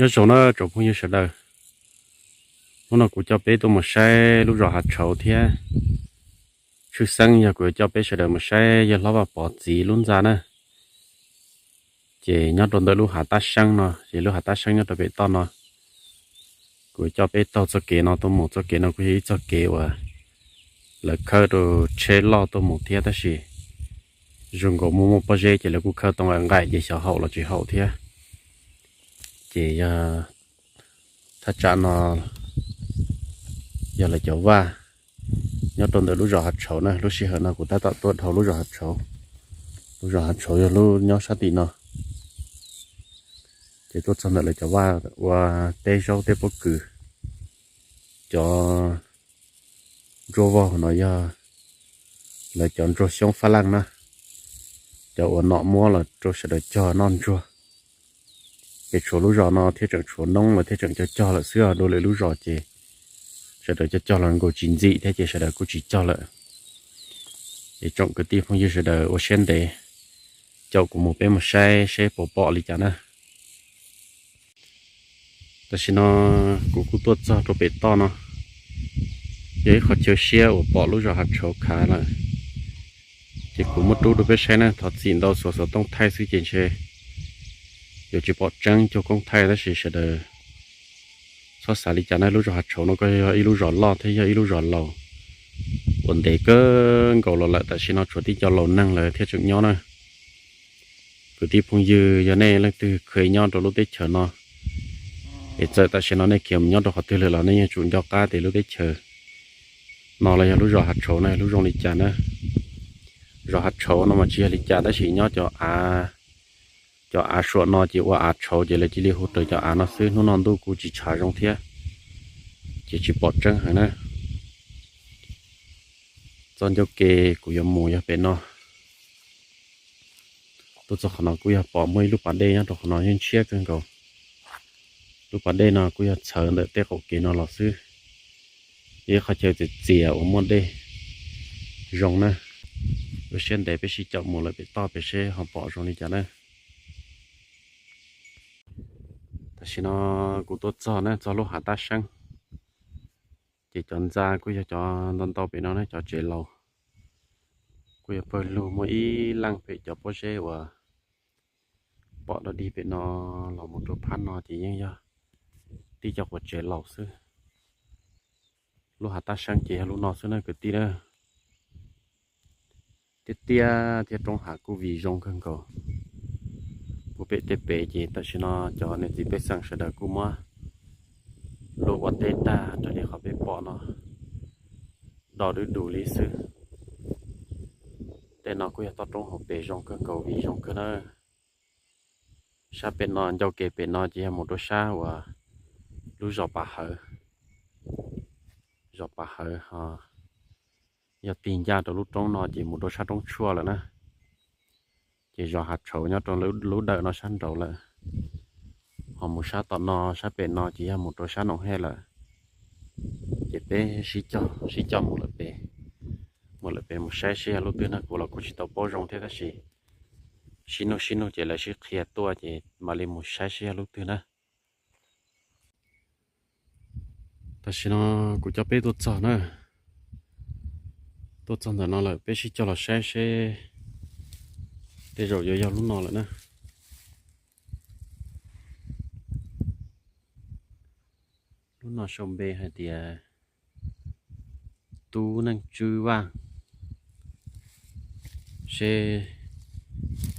Nyob zoo na tsoom phooj ywg sawv daws, hnub no kuv coj peb tuaj mus saib lub zos Hav Tshauv thiab. Tshwj xeeb yog kuv yuav coj peb sawv daws mus saib yawg hlob Vaj Pov txiv lub ntxa na. Ces nyob rau ntawm lub hav Tab Seeb no, ces lub hav Tab Seeb nyob rau pem toj no. Kuv coj peb taug txoj kev no tuaj mus, txoj kev no kuj yog ib txoj kev uas lawv khawb rau tsheb loj tuaj mus thiab, tab sis zoo nkaus muaj muaj pob zeb ces lawv kuj khawb tau nqaim nqaim ces xyov haum los tsis haum thiab. Ces yog thaj tsam no yog lawv cov vaj nyob rau ntawm lub zos Hav Tshauv na. Lub sij hawm no kuv tab tom tuaj dhau lub zos Hav Tshauv, lub zos Hav Tshauv yog lub nyob sab tim no. Ces tuaj txog ntawm lawv cov vaj ua teb zaub teb pob kws. Cov ntsuag vog no yog lawv cov ntsuag xyoob fab laj na, cov uas nom muab los rau sawv daws cog noj ntsuag. Ces tshuav lub zos no thiaj tseem tshuav noob lawv thiaj tseem cog cog lawm xwb os. Dua lwm lub zos ces sawv daws cog cog los nkaus tsis ntxim thiab ces sawv daws kuj tsis cog lawm. Es tsoom kwv tij phooj ywg sawv daws ua siab ntev, caum kuv mus peb mus saib seb puas pom li cas na. Tam sim no kuv kuj tuaj txog rau pem toj no, yog ib qhov chaw siab uas pom lub zos Hav Tshauv khav lawm. Ces kuv muab rub rau peb saib na, thov txim ntau, xuav xov tooj thaij xwb ces ntshe yuav tsis pom tseeb cuag koob thaij, tab sis sawv daws txhob xav li cas na. Lub zos Hav Tshauv no kuj yog ib lub zos loj thiab yog ib lub zos laus uas ntev kawg nkaus los lawm, tam sim no tshuav tib co laus neeg lawv thiaj tseem nyob na. Kwv tij phooj ywg, yog nej leej twg kheev nyob rau lub teb chaws no, es txawm tam sim no nej khiav mus nyob rau qhov twg lawm los nej yeej tsum nco qab tias lub teb chaws no los yog lub zos Hav Tshauv no yog lub zoo li cas na. Zos Hav Tshauv no mas tsis yog li cas, tab sis nyob cov av, cov av suam no ces ua av tshauv ces lawv cia li hu raws cov av no xwb. Hnub no ntuj kuj tsis tshav zoo thiab, ces tsis pom tseeb heev na. Txoj ncauj ke kuv yuav mus yog pem no. Tuaj txog qhov no kuj yog pom muaj ib lub pas dej nyob rau qhov no, yeej ntshiab kawg nkaus. Lub pas dej no kuj yog txhawv ntawm tej qaum kev no los xwb. Yog ib qhov chaw txias txias uas muaj dej zoo na. Ua siab ntev, peb sib caum mus lawm pem toj pem seb ho pom zoo li cas na. Tam sim no kuv tuaj txog na, txog lub hav Tab Seeb. Ces cov ntxa kuj yog cov ntau ntau pem no na, cov tsev laus. Kuj yog pawg lug muaj ib leej pem cov pob zeb uas pom dog dig pem no los mus rau phab no ces yeej yog tib co quas tsev laus xwb. Lub hav Tab Seeb ces yog lub no xwb na kwv tij na. Tiaj tiaj thiab roob hav kuj viv zoo kawg nkaus. Puag pem tej pem ces tam sim no cov niam txiv pej xeem sawv daws kuj muab luag ua teb tag raws li qhov peb pom no, do dub dus li xwb. Tej no kuj yog toj roob hauv pes zoo kawg nkaus, viv zoo kawg na. Sab pem no, ncauj ke pem no ces yog mus rau sab uas lub zos Pas Hawv. Zos Pas Hawv ho yog tig ncaj rau lub roob no ces mus rau sab roob tshuaj lawm na. Ces zos Hav Tshauv nyob rau lub dawm no sab nraud lawm. Ho mus sab tom no, sab pem no ces yog mus rau sab Noom Hej lawm. Ces peb sib cog, sib cog mus lawm pem, mus lawm pem mus saib seb yog lub twg na. Kuv los kuj tsis tau paub zoo thiab, tab sis sib nug sib nug ces lawv sib qhia tuaj ces mam li mus saib seb yog lub twg na. Tam sim no kuv coj peb tuaj txog na, tuaj txog ntawm no lawm, peb sib cog los saib seb tej zaum yuav yog lub no lawm na. Lub no sau npe hais tias Tub Neej Tswb Vaj. Seb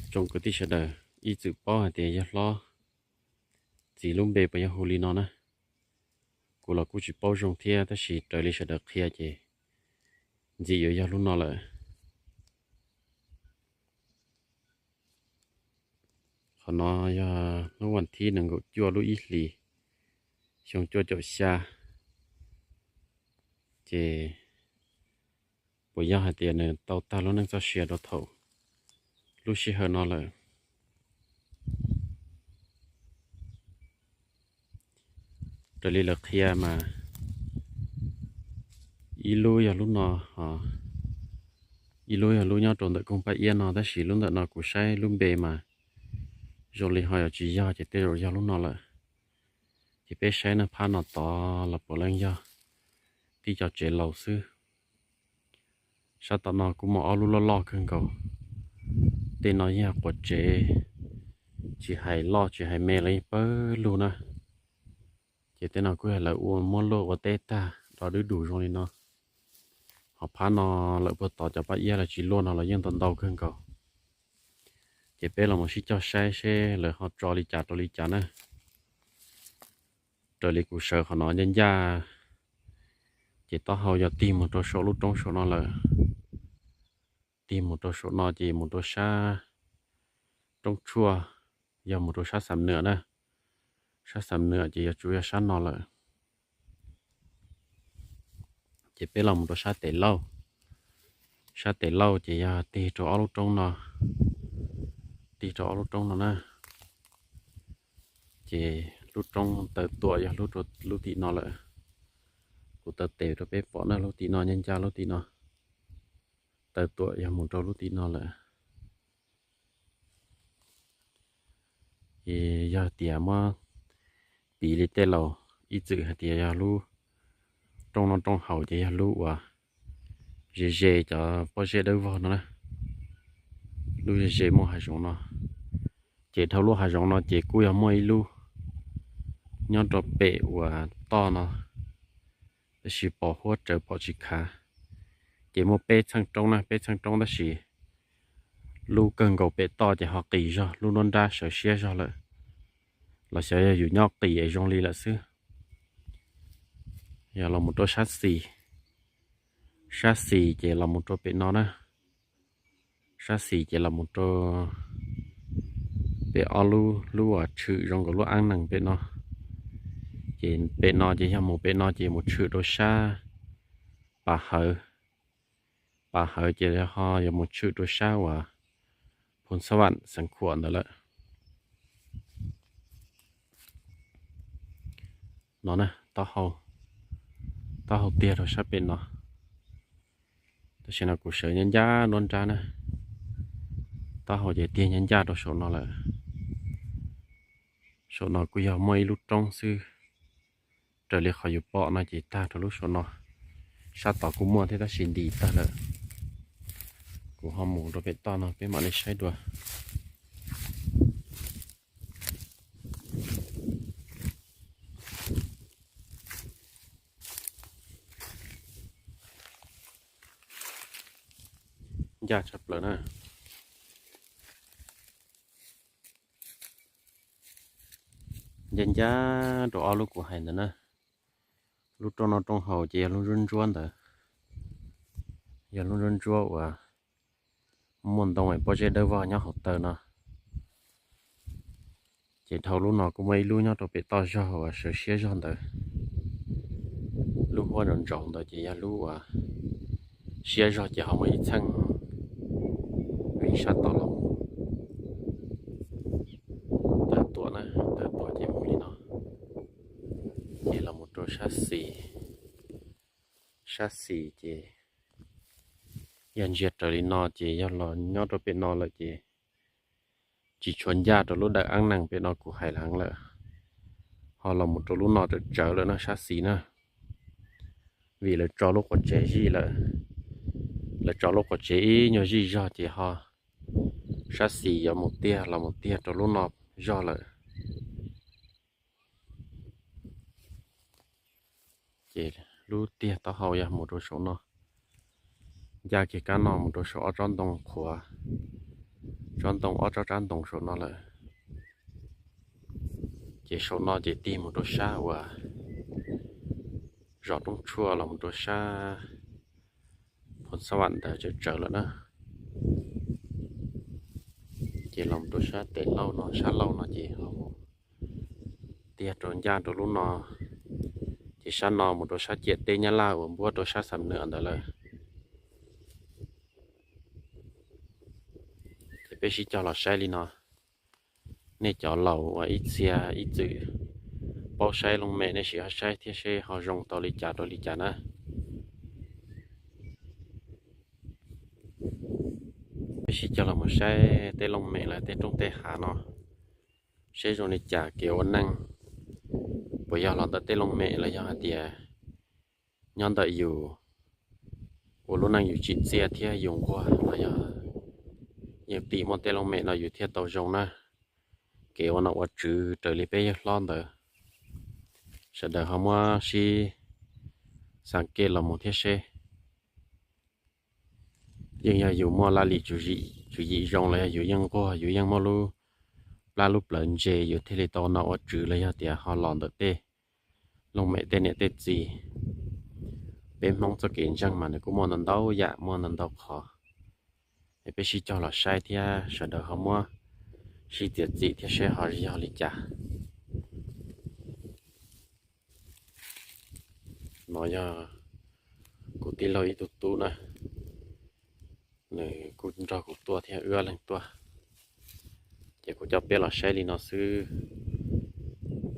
tsoom kwv tij sawv daws ib txwm paub hais tias yawg hlob txiv lub npe puas yog hu li no na. Kuv los kuj tsis paub zoo thiab, tab sis raws li sawv daws qhia ces ntxim yuav yog lub no lawm. Qhov no yog hnub vas thib nees nkaum cuaj lub ib hlis xyoo cuaj caum xya. Ces puas yog hais tias nws tau tag lub neej txoj sia rau thaum lub sij hawm no lawm? Raws li lawv qhia mas ib lub yog lub no, ib lub yog lub nyob rau ntawm koog paj iab no, tab sis lub ntawm no kuv saib lub npe mas zoo li ho yuav tsis yog, ces tej zaum yog lub no lawm. Ces peb saib na, phab no tod los puav leej yog tib co tsev laus xwb. Sab tom no kuj muaj ob lub loj loj kawg nkaus. Tej no yeej quav tsev, tsis hais loj tsis hais me los yeej pawg lug na. Ces tej no kuj yog lawv ua muab luaj ua teb tag do dub dus zoo li no. Ho phab no lawm puag tod cov paj iab los tsis luaj no los yeej ntau ntau kawg nkaus. Ces peb los mus sib cog saib seb lawv ho tso li cas rau li cas na. Raws li kuv sawv qhov no ncaj ncaj, ces taub hau yog tig mus rau saum lub roob saum no lawm. Tig mus rau saum no ces mus rau sab roob tshuaj, yog mus rau sab Xam Nwam na. Sab Xam Nwam ces yog tsuas yog sab no lawm. Ces peb los mus rau sab tes lauj. Sab tes lauj ces yog tig rau ob lub roob no, tig rau ob lub roob no na. Ces lub roob taw tuam yog lub rau lub tim no lawm. Kuv taw tes rau peb pom na, lub tim no ncaj ncaj lub tim no. Taw tuam yog mus rau lub tim no lawm. Ces yog tias muab piv li tej laus ib txwm hais tias yog lub roob no roob haus ces yog lub uas ze ze cov pob zeb dawb vog no na, lub ze ze muaj hav zoov no. Ces dhau lub hav zoov no ces kuj yog muaj ib lub nyob rau pem uas toj no, tab sis pos huab rawv pom tsis khav. Ces muaj peb txheej roob na, peb txheej roob tab sis lub kawg nkaus pem toj ces ho qis zog, lub nruab nrab sawv siab zog lawm, los xyov yog yus nyob qis es zoo li lawm xwb. Yog los mus rau sab xis, sab xis ces los mus rau pem no na. Sab xis ces los mus rau pem ob lub, lub uas tshwm zoo nkaus lub ab nees pem no. Ces pem no ces yog mus pem no ces mus tshwm rau sab Pas Hawv. Pas Hawv ces ho yuav mus tshwm rau sab uas Phoos Xab Vam Xeev Khuam ntawd lawm. No na, taub hau tiag rau sab pem no. Tam sim no kuv sawv ncaj ncaj nruab nrab na, taub hau ces tiag ncaj ncaj rau saum no lawm. Saum no kuj yog muaj ib lub roob xwb. Raws li qhov yus pom no ces tag rau lub saum no. Sab tod kuj muaj thiab tab sis ntis tag lawm. Kuv ho mus rau pem toj no peb mam li saib dua. Ncaj tshaj plaws na. Ncaj ncaj rau ob lub kuv hais ntawd na. Lub roob no roob haus ces yog lub ntsuab ntsuab ntawd, yog lub ntsuab ntsuab uas muaj ntoo es pob zeb dawb vog nyob hauv taw no. Ces dhau lub no kuj muaj ib lub nyob rau pem toj zog uas sawv siab zog ntawd. Lub huab ntsaus ntsaus ntawd ces yog lub uas siab zog ces ho muaj ib txheej vim sab tod los. Taw tuam na, taw tuam ces mus li no. Ces los mus rau sab xis, sab xis ces yog ntsia raws li no ces yog los nyob rau pem no lawm ces tsis tshua ncaj rau lub dawm ab nees pem no kuv hais heev lawm. Ho los mus rau lub no tsawv tsawv lawm no sab xis na, vim lawv tso lub quav tsev zij lawm. Lawv tso lub quav tsev ib nyuag zij zog ces ho sab xis yuav mus tiag los mus tiag rau lub no zog lawm. Ces lub tiag taub hau yog mus rau saum no, ncaj kiag kab no mus rau saum ob tsob ntoo qhuav, tsob ntoo ob tsob tsab ntoo saum no lawm. Ces saum no ces tig mus rau sab uas zos Roob Tshuaj los mus rau sab Phoos Xab Vam ntawd tsawv tsawv lawm na. Ces los mus rau sab tes lauj no, sab lauj no ces tiag rau ncaj rau lub no, ces sab no mus rau sab ciam teb Nyab Laj uas npuab rau sab Xam Nwam ntawd lawm. Ces peb sib cog los saib li no. Nej cov laus uas ib txhia ib txwm paub saib looj mem nej sim ho saib thiab seb ho zoo tau li cas rau li cas na. Peb sib cog los mus saib tej looj mem lawv tej roob tej hav no, seb zoo li cas kev ua neej, puas yog los ntawm tej looj mem los yog hais tias nyob ntawm yus ua lub neej yus tsim txiaj thiab yus nquag los yog yus tim muaj tej looj mem no yus thiaj tau zoo na. Kev ua nom ua tswv raws li peb yawg hlob ntawd, sawv daws ho muab sib xav ke los mus thiab seb. Yeej yog yus muaj laj lim tswv yim zoo los yog yus yeej nquag yus yeej muaj lub plab lub plawv ntse yus thiaj li tau ua nom ua tswv los yog tias ho los ntawm tej looj mem tej niam tej txiv. Peb Hmoob txoj kev ntseeg mas nws kuj muaj ntau ntau yam muaj ntau ntau qhov, es peb sib cog los saib thiab sawv daws ho muab sib txiav txim thiab seb ho yog li cas. No yog kuv tij laug ib tug tub na, nws kuj nrog kuv tuaj thiab wb ob leeg tuaj. Ces kuv coj peb los saib li no xwb.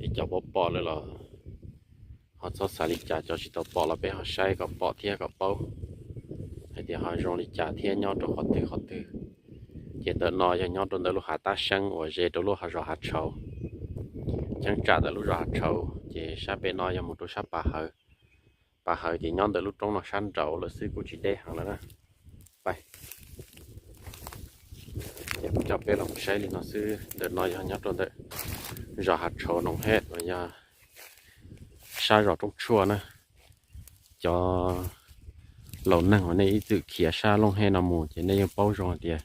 Ib cov pom pom lawm los ho txhob xav li cas, cov tsis tau pom los peb ho saib kom pom thiab kom paub hais tias ho zoo li cas thiab nyob rau qhov twg qhov twg. Ces ntawm no yog nyob rau ntawm lub hav Tab Seeb uas ze rau lub zos Hav Tshauv, cheeb tsam ntawm lub zos Hav Tshauv. Ces sab pem no yog mus rau sab Pas Hawv. Pas Hawv ces nyob ntawm lub roob no sab nraud lawm xwb, kuj tsis deb heev lawm na. Ces kuv coj peb los saib li no xwb. Ntawm no yog nyob rau ntawm zos Hav Tshauv Noom Hej uas yog sab zos Roob Tshuaj na. Cov laus neeg uas nej ib txwm khiav sab Looj Hej no mus ces nej yeej paub zoo hais tias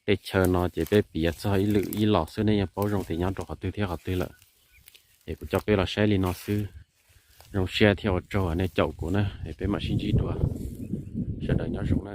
tej chaw no ces peb piav txog ib lwm ib los xwb, nej yeej paub zoo tias nyob rau qhov twg thiab qhov twg lawm. Es kuv coj peb los saib li no xwb. Zoo siab thiab ua tsaug nej caum kuv na, es peb mam sib ntsib dua. Sawv daws nyob zoo na.